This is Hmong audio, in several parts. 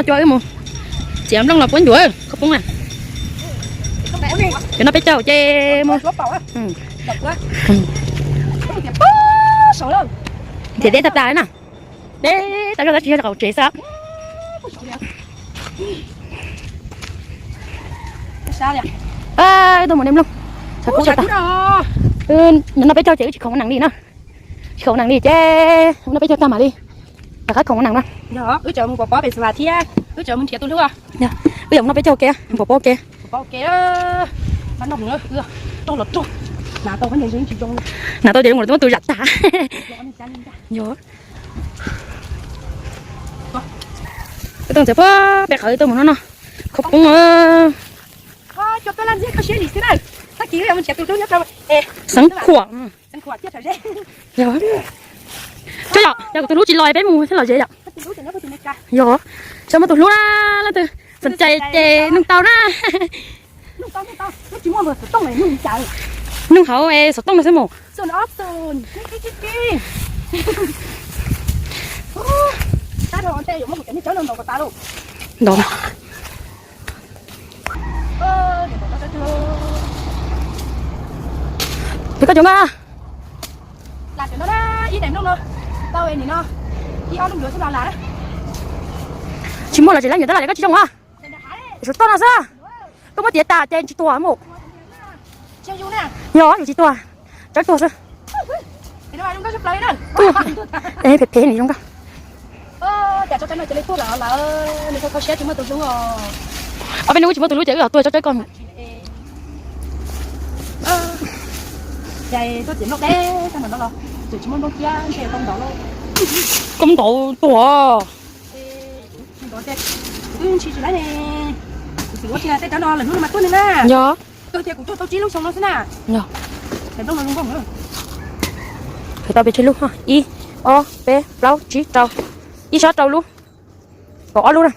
Cua wb mus txiav nplooj los puab ncuav khaub poob na. Cov no peb caug ces mus. Ntiav deb tag tas na. Deb tas zog tab sis yog qhov tsev xwb. Wb tuaj mus de nplooj. Nov no peb caug ces wb tsis khoom ua nees li na. Tsis khoom ua nees li ces ub no peb caug tag mam li rov qab khoom ua nees na. Wb tseem mus pov pob pem xas vas thiab, wb tseem mus nrhiav tus hlub. Wb yog mus no peb caug ke, pov pob ke. Hnav tau ces muab tus zam tag. Wb tuaj ntxiv puag pem qhov wb tuaj mus no no. Khaub poob. Xeev Khuam. Cov yom, yog kuv tus hlub tsis los peb mus thiaj los ze yom. Yog, tsis muaj tus hlub na, leej twg xom cai ces nug tau na. Nug hauv xov tooj no xwb mus. Ntov na. Peb koj cov nqa. Tsis muaj los tsis lab nyuam tab laj koj tsis zoo a. Suav toj no xwb. Koj muab tiav tas ces tsis tuag mus. Yog yus tsis tuag, tsawb tuag xwb. Phem phem nws zoo nkauj. Ob peb hnub wb tsis muaj tus hlub ces wb los tuag tsob tsawb koj. Koj ntaus tuag. Yog. Tau peb tsib lub, ib, ob, peb, plaub, tsib, rau. Ib sab rau lub, kaum ob lub na.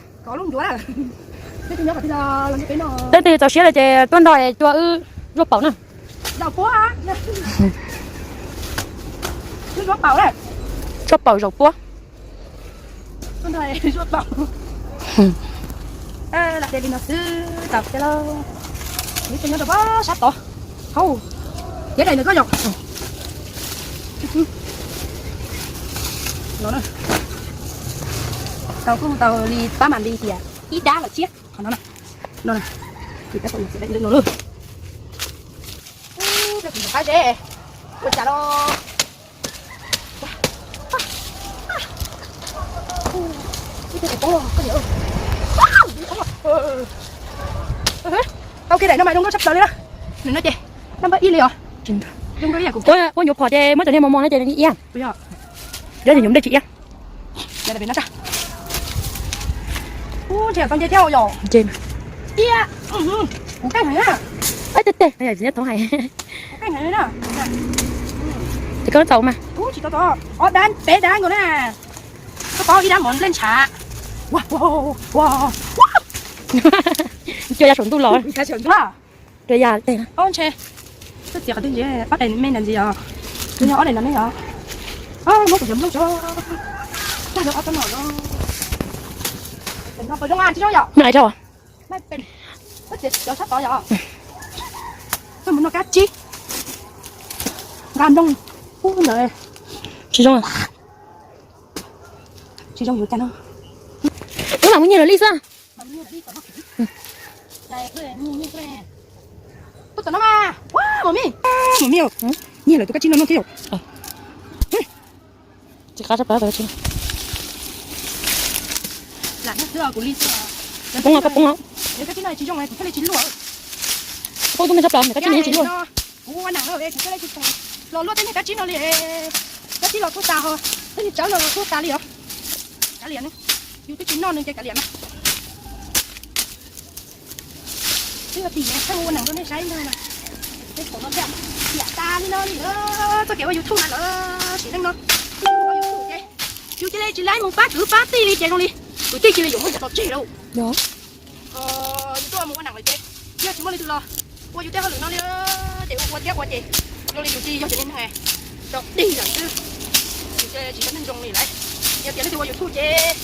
Leej twg txaus siab lawm ces tuaj nrog cua wb zuaj paum na. Zuaj paum zaum puab. Lam de li no xwb tau thiab lauj. Nyob rau sab tod. Hauv, tiav daim ntawd koj yom. Tau kuj tau li pab mam li tias ib dab lawm thiab qhov no na. No na, tab tom tiav daim ntawd no lauj. Qab ze, ua cas los. Tau kiag daim no mas zoo nkauj tshaj plaws li na. Nws no ces naj npawb ib li os. Ua nyuam phom ces muab cov niag mos mos no ces nws iab. Cov nyuam nplej tsis iab. Ub, ntshe tau nce thiab yom. Iab, kuv qeej heev na. Tes tes, kuv qeej heev na. Ces koj txaus mas. Ub, tsis tau txaus, ob dab peb dab nkaus na. Koj paub ib dab mov nplej ntshav. Cua ya saum ntuj los. Cua ya tes na. Ob ntshe, koj txiav qhov twg ntxiv, ob daim me ntawd ntxiv os. Nws yog ob daim no ne yom. Muab kuv cov nplooj tso. Tag yog ob tsob no no. Tsis zoo yom. Cov sab tod yom. Koj mus noj kab tsib. Nqa nplooj ub ntawd. Tsis zoo. Tsis zoo yuav cas no. Wb mam mus nyiag lawv li xwb. Tus tom no mas, ua, mos me, mos me, nyiag lawv tus kab tsib no noj thiab yom. Tsis qab tshaj plaws. Poob, koj poob. Kab tsib no tsis zoo, kuv thiaj li tsis luaj. Poob tub me tshaj plaws, kab tsib no yeej tsis luaj. Kuv ua neeg no kuv thiaj li tsis los luaj tej niag kab tsib no li. Kab tsib los tuag tas ho, tej niag tsawb no los tuag tas li os. Kav liam ne, yus twb tsis noj nws ces kav liam na. Twb yog tim no txhawj ua neeg rau nej saib ntag na. Tej thaum no tiam tas li no li lawm, txoj kev ua YouTube na lawm sim neej no. Ua YouTube ces yus cia li tsis laib mus pab kwv pab tij li ces zoo li kwv tij cia li yuav muab yus tso tseg lauj. Yus tuaj mus ua neeg lawm ces yog tsis muaj leej twg los ua yus tej hauj lwm no li ces ua ua thiab ua ces zoo li yus tsis yog cov niag neeg rau dig lawm xwb. Yus tsis yog neeg zoo li lawm. Yog tias leej twg ua YouTube ces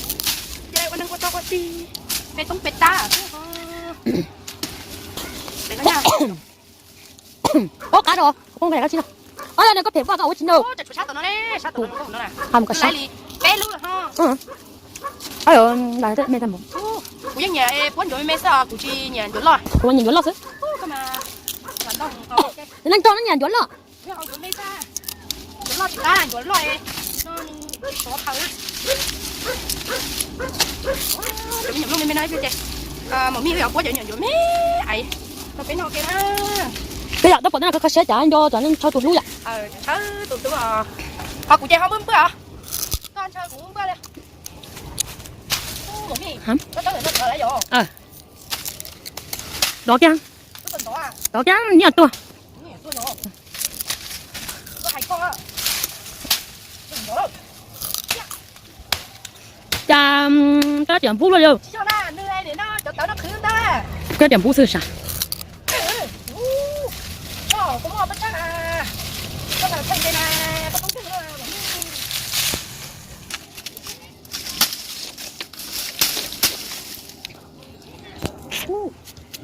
cia li ua neeg Ua tau ua tij, peb toob peb tab. Ob qab rau, poob koj tsis no. Ob, yog koj phem koj ua tsis no. Mus koj sab. Kuv yeej nyiam puab ncuav me me xwb, kuv tsis nyiam ncuav loj xwb. Neeg nrog no nyiam ncuav loj. Ncuav loj tsis qab, ncuav loj no tsis tov phaws. Cov me nyuam nplooj me me no ces, maum mij yog puab cov nyuam ncuav me aiv rau peb noj ke na. Peb yom, tab pom tej no kho kho siab cas nco cov neeg tshawb tus hlub yom. Tshawb tus hlub, ho kuv ces ho npwj npwj os. Koj ntshaw kuv npwj li. Maum mij, koj tshawb ntawm no lawm yom. Dov kiag, dov kiag nyiaj tuag. Cas koj tiam npub luaj li. Koj tiam npub xwb sas.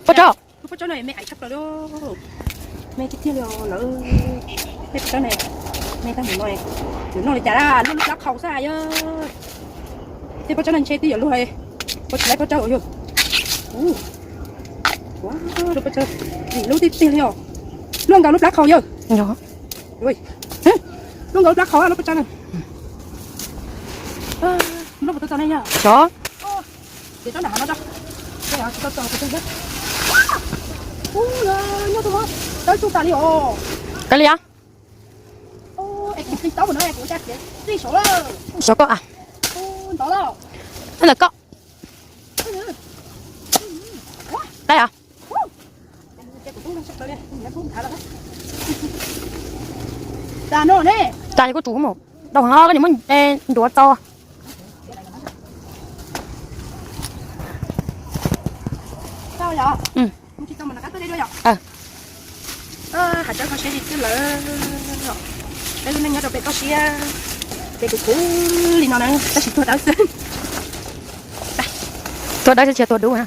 Pob tsaub, lub pob tsaub no me aiv tshaj plaws li. Me tiag tiag li lawm. Tej pob tsaub ne, me tag mus no, yuav noj li cas lub lub plab qhau xwb yog. Tej pob tsaub no ntshe twb yuav luag, ua tsis laib pob tsaub yog. Ua lub pob tsaub, lub tiag tiag li os. Luaj nkaus lub plab qhau yog. Luaj nkaus lub plab qhau lub pob tsaub no. Nplooj puas tau txog ne yog? Xyov. Ces tsob nram no tso. Nyob tub, tawb tsuj tas li os. Kav liam. Xyov koj a. Ntawm koj. Qaib os. Cas kuv tsum mus dau heev, koj niam muab nruav tau. Hav tsawb kho siab li twb lawm. Peb lub neej nyob rau pem toj siab, pem kuv kuv li no na, tab sis tuag dawb xwb. Tuag dawb xwb tsis tuag dub na.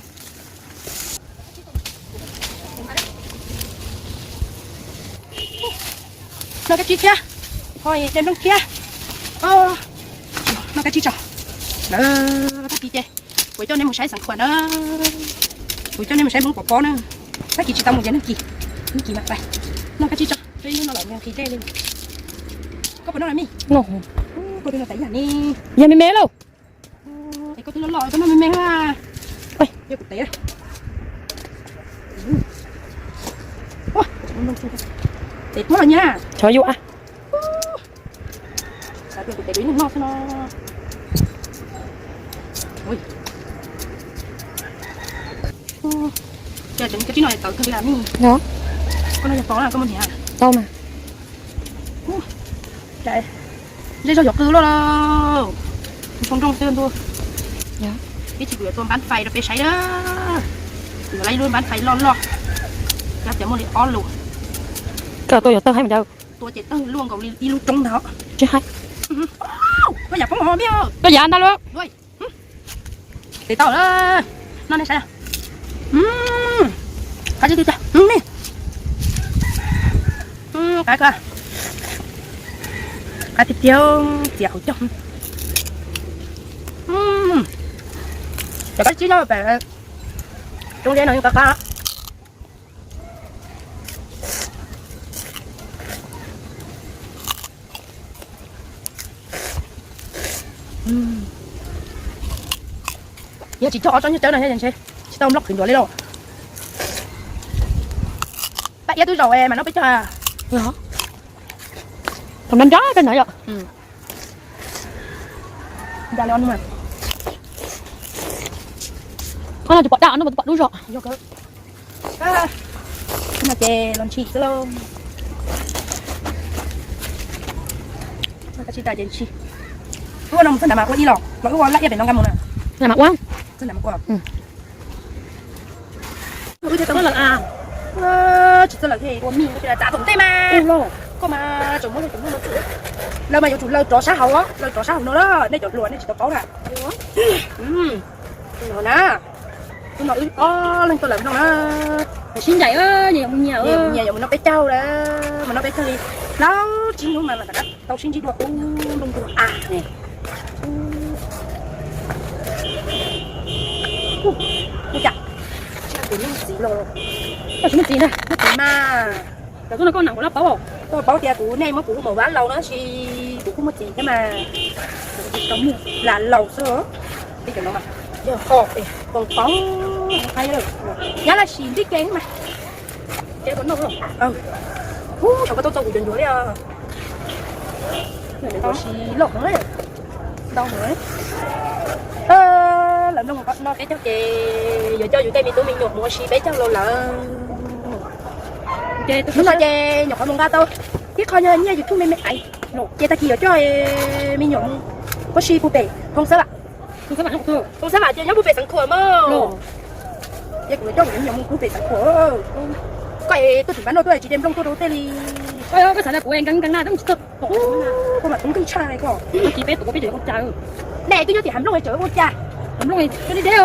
Noj kab tsib thiab, ho de nplooj thiab. Noj kab tsib tso. Lawv tag kis ces kuv coj nej mus saib xeev khuam na, kuv coj nej mus saib Hmoob pov pob na. Tag kis tsis tau mus ces neeg kis, neeg kis mas pais. Noj kab tsib tso, peb hnub no los nqhis dej li. Koj puas noj los mij? Koj twb noj tas ib yam ne. Yog me me lauj. Es koj twb loj loj koj noj me me. Yog kuv tev. Tev puab los nyab. Xyov yus a. Xav tias kuv tev ib neeg noj xwb no. Ua, cas cov kab tsib no tawv kawg li os. Koj no yog tau na, koj muab hniav tau mas. Zej zog yuav qw luaj lauj. Ntoo nrooj xwb ntuj. Ib chim kuv yuav tua npab fais rau peb saib na. Kuv yuav laib lub npab fais loj loj, yog tias muaj li ob lus. Koj tua yuav tawg heev mas. Tua ces tawg luaj nkaus li ib lub roob ntag. Tsis hais. Koj yam poob hov mij. Koj yam ntag lauj. Tes tau lawm. Noj nej saib. Qab tsis tiag, nej. Qab koj. Qab tiag tiag, txias hauv caug. Cov kab tsib no pem roob zeb no yeej qab qab. Yog tsis cog ob tsob nyiaj tsawb no thiab ntshe tsis tau nplooj qhwv ncuav li lauj. Paj iab twb zaum mas no peb cog. Thaum no nrab peb no yom. Qhov no tsis pom daj no mas pom dub zog. No ces los ntshis xwb lauj. Kab tsib tas ces ntshis. Wb ua no mus txog nram mas ua ib los los wb ua laj iab pem no nqa mus na. Nram mas ua. Txog nram mas ua. Tsis txog lawm thiaj ua mij, txav tom ntej mas. Koj mas tseem muab tseem muab no. Lawv mas yuav tsum lawv rov sab hauv, lawv rov sab hauv no na, nej cov hluas nej tsis tau paub na. Na, hnub no wb ob leeg tuaj lawm no na. Sib ncaim, nyias yuav mus nyias, nyias yuav mus noj peb caug lawm, mus noj peb caug li plaub tsib hnub mas mam rov qab tau sib ntsib dua ub nplooj ntug av ne. Ua cas tsis muaj txiv los, tsis muaj txiv na, muaj txiv mas. Cov tuaj no koj nam kuv lab paub, koj paub tias kuv nej muab kuv mus vaj laus na, sis kuv kuj muaj txiv thiab mas. Tsis tau muaj, lam laus xwb. Tej cov no mas yog ho poob, nyab laj sis ntsib kev mas. Ub, tsam koj tuaj txog kuv cov ncuav li os. Ntau heev. Lawv mloog no peb caug ces yuav coj yus tej me tub me nyuam mus ua si peb caug los lawm. Hnub no ces nyuam qhuav mus nqa tau ib qho nyiaj YouTube me me ais, ces tag kis yuav coj me nyuam mus ua si puag pem Hoo Xab Vam. Hoo Xab Vam ces nyob puag pem Xeev Khuam mog. Ces kuv yuav coj kuv cov me nyuam mus puag pem Xeev Khuam. Koj es tuaj tim pab no tuaj tsis de nplooj tuaj rau tej li. Koj xav tias kuv nkees nkees na, tsis tau pom. Koj mas tub nkeeg tshaj koj. Tsis peb tus peb tseem ua cas. Nej twb nyob tim hav nplooj tseem ua cas. Hav nplooj deb deb.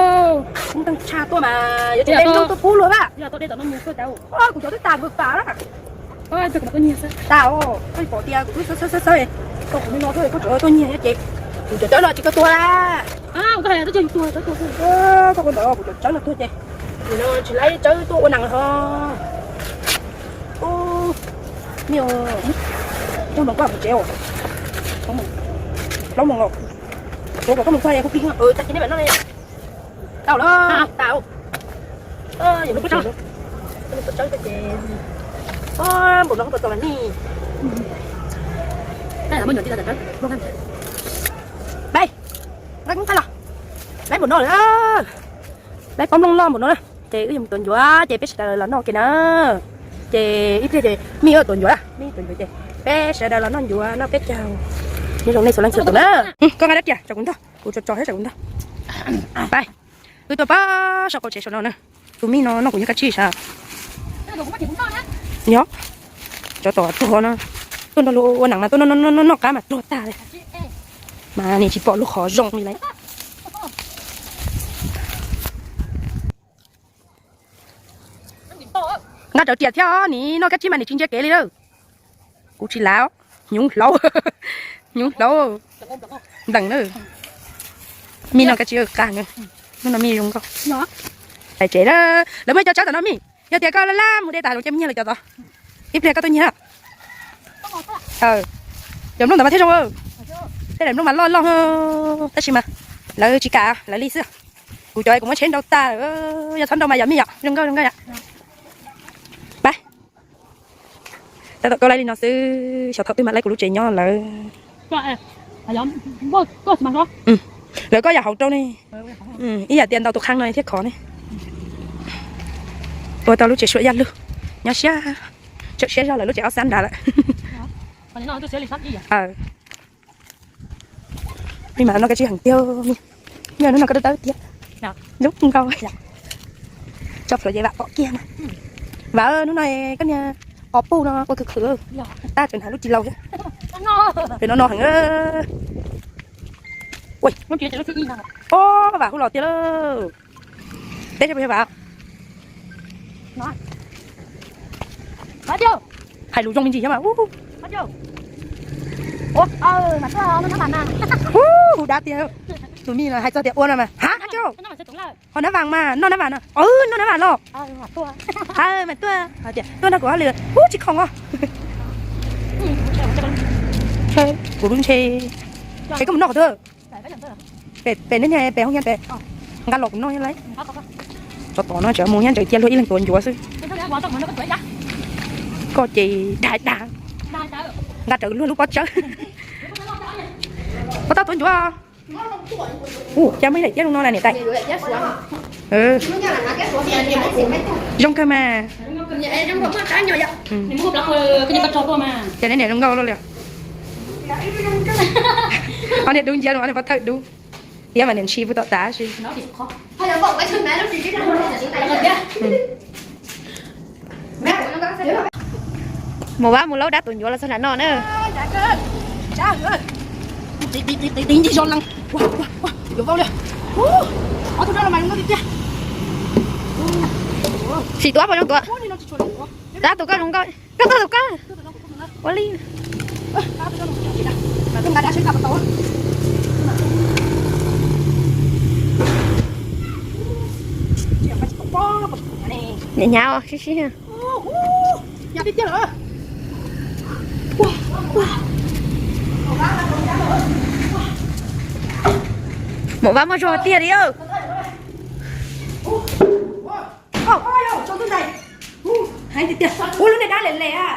Tub nkeeg tshaj tuaj mas yuav tsum de nplooj tuaj pub luag na. Kuv cov twb tas vwm pas na. Tas os, koj pom tias kuv twb xawb xawb xawb, koj kuv no xwb koj tseem tuaj nyiag ces kuv cov tsawb no tsis koj tuag la. Koj ua ntawd kuv cov tsawb no tuag ces kuv no tsis laib tsawb tuaj ua nees ho. Ub, me, coj mloog koj mus tsev os. Plaub moos los, tsuav kom koj mus txog kuv plig. Tag kis nej mam noj li. Tau lawm, tau. Tsawb ces, npaum no koj puas txaus mas nej. Laib, laib kub tag los, laib npaum no lawm, laib pob nplooj loj npaum no na. Ces wb yuav mus tuav ncuav ces peb sawv daws los noj ke na. Ces ib pliag ces mij yuav tuav ncuav, mij tuav ncuav ces peb sawv daws los noj ncuav noj peb caug. Nyob zoo nej txhua leej txhua tus na. Koj nqa dab riam tsam kuv ntog, kuv tso tso thiab tsam kuv ntog. Pab, wb tuaj pab saum qaum tsev saum no na. Tus mij no noj kuv nyuag kab tsib sav. Yog, tsov tom tuag no, tuaj nrog luag ua nees mas tuaj noj noj noj qab mas tuag tag li. Mas nim tsis pom lub qhov zoo li lawm. Nqa rawv riam thiab os, nim noj kab tsib mas nim tsis ntsia kev li lawm. Kuv tsis lav, hnyuv hlauv, hnyuv hlauv ntees na. Mij noj kab tsib qab, hnub no mij zoo nkauj. Pais tsev na, lawv muaj cov tsawb tom no mij. Yog tias koj laj laj mus de tas zoov ces mus nyiag lawv cov tod. Ib pliag koj tuaj nyiag. Cov nplooj ntawd mas thiaj zoo. Tej daim nplooj mas loj loj, tab sis mas lawv tsis kam, lawv li xwb. Kuv cov kuv muab tsheb nrau tag lawm, yog txhob nrau mas yog mij yom, zoo nkauj zoo nkauj yom. Pab, tab tom koj laib li no xwb, xyov thaum twg mam laib kuv lub tsev nyob lawm. Lawv koj yam hauv rau ne, ib yam tias ntau tus qhee no thiaj khov ne. Ua tau lub tsev suam yaj lug, nyob siab, tsawm siab zog lawm lub tsev ob xab nrad lawm. Peb mas noj kab tsib heev tiag, nyob hnub no koj dawb dawb tiag, lub nkauj, tso plhuav ces vam pom kiag na. Vam hnub no koj niag qos puj no ua khwv khwv, tab tseem hnav lub ris laus thiab. Pem no no heev. Ua, vam hu los tiag lauj. Teb sab pem yog vam. Hais lus zoo me ntsis thiab mas. Hu dab tiag. Tus mij no hais txog tias ua no mas, ha, Hab Cauj, ho Nab Vam mas noj Nab Vam no, noj Nab Vam los, mas tuaj, tuaj nrog kuv hauj lwm, hu tsis khoom os. Kuv lub ntshe, es koj mus noj qhov twg? Pem nej niag pem hoob yaj pem, nqa los kuv noj lawm. Tsov tom no tseem mus nyob ntawd cia luag ib leeg tuav ncuav xwb. Koj ces dag dag, nqa rawv luag lub pob tsawb. Puas tau tuav ncuav? Ua cas muaj ib daim tiab zoo no na niam tais? Zoo kawg mas. Ces nej niam zoo nkauj luaj li. Ho niam dub nciab no, niam pov thawj dub. Tiab mas niam ntshis puag tom tav si. Mus vaj mus laub dab tuav ncuav los txog nram no na. Tiv tiv tiv tiv ncig zos lees. Yuav vau li. Ob tug no los mas zoo Sim tuav pom zoo tuav. Tab tus koj zoo nkauj. Koj tuaj tus koj. Ua li. Nyav nyav sib sib. Maum Vab muaj zog tiag li.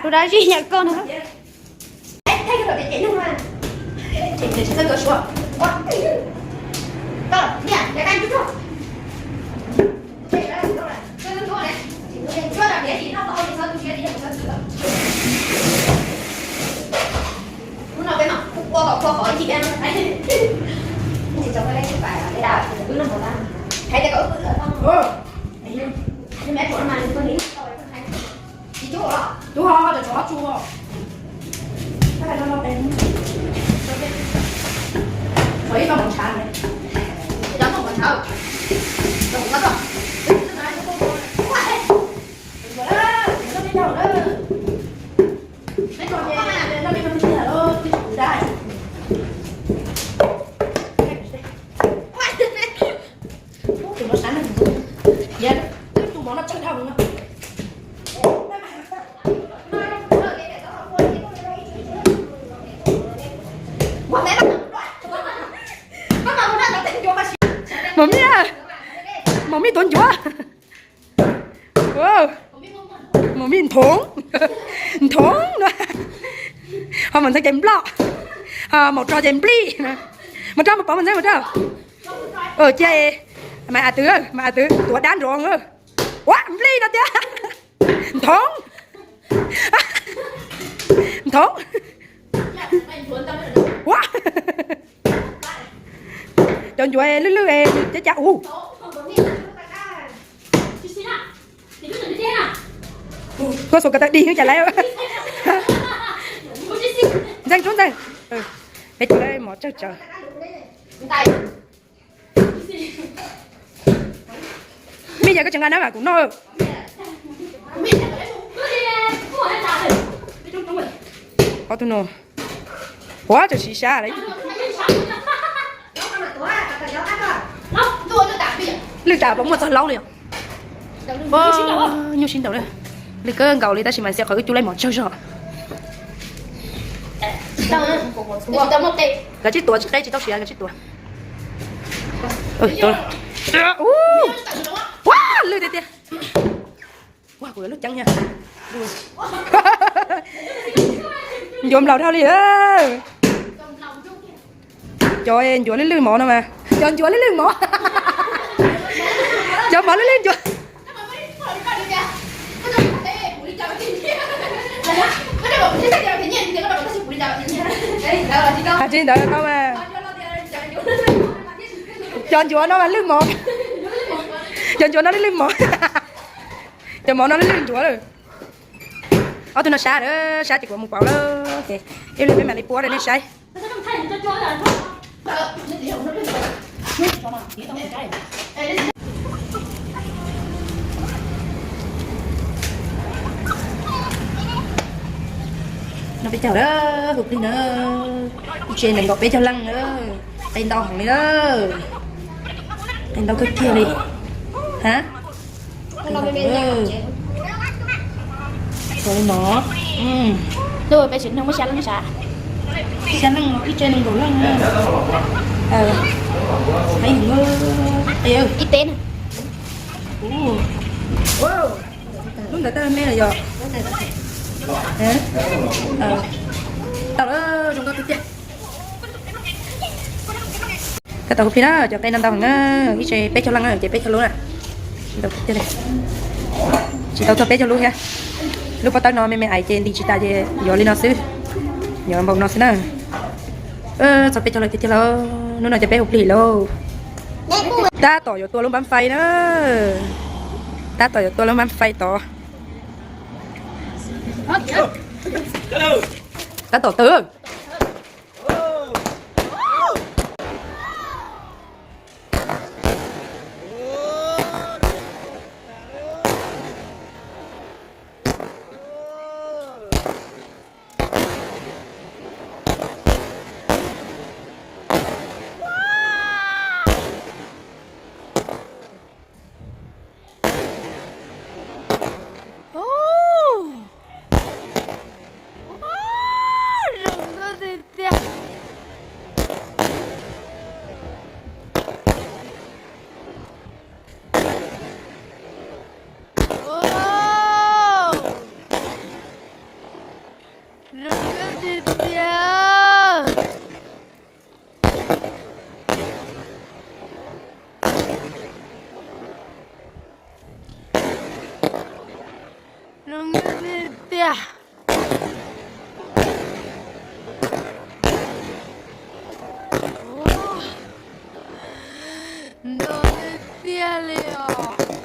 Lub dab zij nyam koj no. Maum Mij, maum Mij tuav ncuav. Maum Mij nthoov, nthoov no. Ho maum ntxhais ces nploj, ho maum rog ces nplij. Mus rau mus pov maum ntxhais mus rau. Cia mas a twv, mas a twv tuav dab nrov. Ua nplij no tiag. Nthoov, nthoov. Cov ncuav lwj lwj cab cab ub. Koj xuas ko taw dig cas lawm. Ntxeej rub ntxeej. Peb cov mov tsawg tsawg. Mij, yog koj tsis nqa nab mam kuv noj. Ob tug no, ua tseem siv sab lawm. Lwj tas puas muaj txog laub li os. Nyuj sib nraus na. Lwj kawg nkaus li tab sis mas xav qhov wb cub laib mov tsawg zog. Kav tsij tuav, qe tsis tau siav, kav tsij tuav. Ua lwj tiag tiag. Ua kuv yuav lub ceeb thiab. Ncuav nplaum dhau li. Cov ncuav lwj lwj mov no mas, cov ncuav lwj lwj mov, cov mov lwj lwj ncuav. Tsis ntawd no mas, cov ncuav no mas lwj mov, cov ncuav no lwj lwj mov, cov mov no lwj lwj ncuav lawm. Ob tug no sab lawm, sab ces kuv mus pauv lawm ces ib pliag peb mam li puab rau nej saib. No peb caug lawm, hu plig na. Ib tse nees nkaum peb caug leej na. Qe ntau heev li na. Qe ntau kawg kiag li. Ha? Xya leej, ib tse nees nkaum leej. Ib teb na. Lub ntawd tab me los yog? Tau lawm, zoo nkauj tiag tiag. Koj tau hu plig na, cov qe no ntau heev na, ib tse peb caug leej na, ces peb caug lub na. Ntau tiag tiag li. Tsis tau txog peb caug lub thiab. Lub pob tawb no me me ais ces nti tsis tas ces yuav li no xwb. Yuav npaum no xwb na. Txog peb caug leej tiag tiag lauj. Hnub no ces peb hu plig lauj. Tab tom yuav tua lub npab fais na. Tab tom yuav tua lub npab fais tod. Tab tom tawm. Tiag tiag. Nrov tiag tiag li os.